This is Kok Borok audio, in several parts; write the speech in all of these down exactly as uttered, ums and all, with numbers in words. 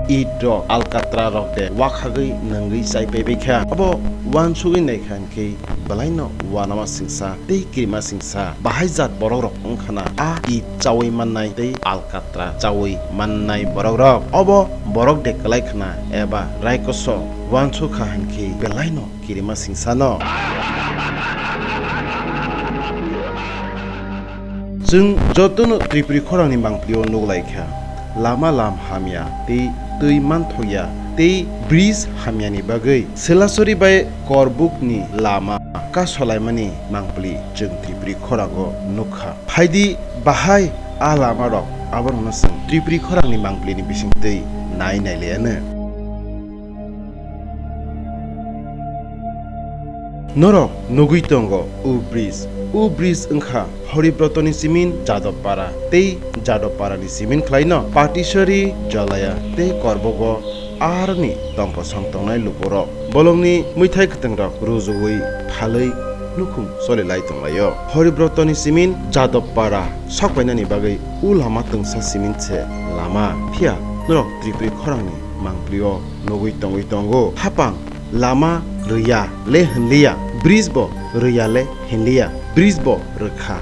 it rok, alkatra rok de wakhagwi nungwi chai paibai kha. Abo uansugwi naikha hinkhe belaino uanama singsa tei kirima singsa bahai jat borok rok wngkhana a it chawi mannai tei alkatra chawi mannai borok rok. Obo borok de kwlai khna eba raikoso uansukha hinkhe belaino kirima singsano. Chwng jotono Tripuri khorangni mangpilio nuklaikha, lama lam hamya tei twi manthokya tei bridge hamyani bagwi Silasori bai Korbukni lama kasolaimani mangpili chwng Tripuri khorango nukha. Phaidi bahai a lamarok aborokno chwng Tripuri khorangni mangpilini bisingtwi nai nailaiyanw. Norok nugwi tongo o bridge. O bridge wngkha Horibrotoni simin Jadobpara tei Jadobparani simin khlaino Patisari, Jalaya tei Korbogo aroni tongkosong tongnai lukurok. Bolongni mwithai kwtwngrok rujugwi phalwi nukhung choli lai tonglaio. Horibrotoni simin Jadobpara sokpainani bagwi o lama twngsa simin se lama. Phiya norok Tripuri khorangni mangpilio nugwi tongwi tongo. Hapang lama rwya le hinliya, bridge bo rwya le hinliya, bridge bo rwkha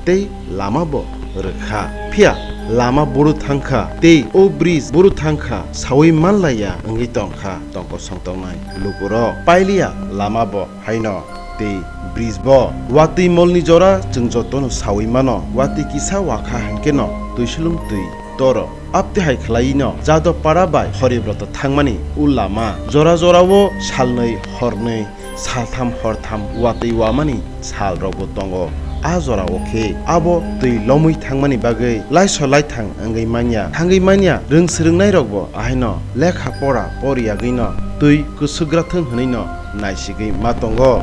tei lama bo rwkha. Phiya lama buru thangkha tei o bridge buru thangkha sawi manlaiya wngwi tongkha tongkosong tongnai lukurok. Pailiya lama bo haino tei bridge bo. Watwi molni jora chwng jotono sawi mano. Watwi kisa wakha hinkhe no twisulung twi toro. Abtwi hai khlaiwi no Jadobpara bai Horibroto thangmani o lama jora jorao salnwi hornwi saltham hortham watwi wamani sal rokbo tongo. A jorao khe abo twi lomwi thangmani bagwi laiso laithang wngwi manya, thangwi manya. Rwng swrwngnairokbo ahaino lekha pora poriyagwino twi kwswkgra thwng hwnwino naisigwi ma tongo.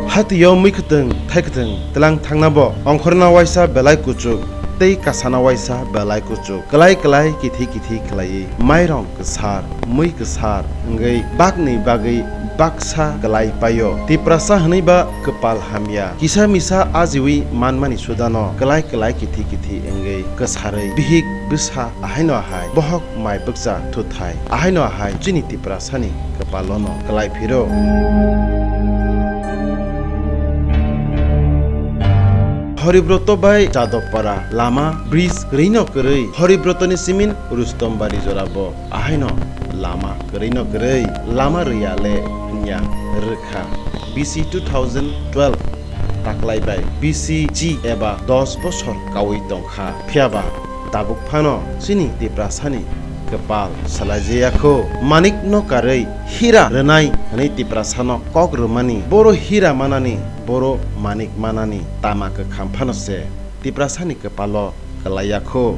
Hatio mwi kwtwng thai kwtwng tlang thangna bo ongkhorna waisa belai kuchuk tei kasana waisa belai kuchuk, kwlai kwlai kithi kithi khlaiwi mairong kwsar, mwi kwsar wngwi bakni bagwi baksa kwlai paio. Tiprasa hwnwi ba kwpal hamya, kisa misa ajiwi manmani sudano kwlai kwlai kithi kithi wngwi kwsarwi bihik bwsa ahaino ahai bohok mai bwkcha thuthai ahaino ahai chini Tiprasani kwpalono kwlai phiro. Horibroto bai Jadobpara lama bridge kwrwino kwrwi, Horibrotoni simin Rustombari jorabo ahaino lama kwrwino kwrwi, lama rwya le hinya rwkha. B C two thousand twelve taklai bai B C G eba dos bosor kaui tongkha. Phiyaba tabuk phano chini Tiprasani kwpal salaijaya kho. Manik no karwi hira rwnai hwnwi Tiprasano kok rwmani, boro hira manani, boro manik manani tama kwkham phano se Tiprasani kwpalo kwlaiya kho.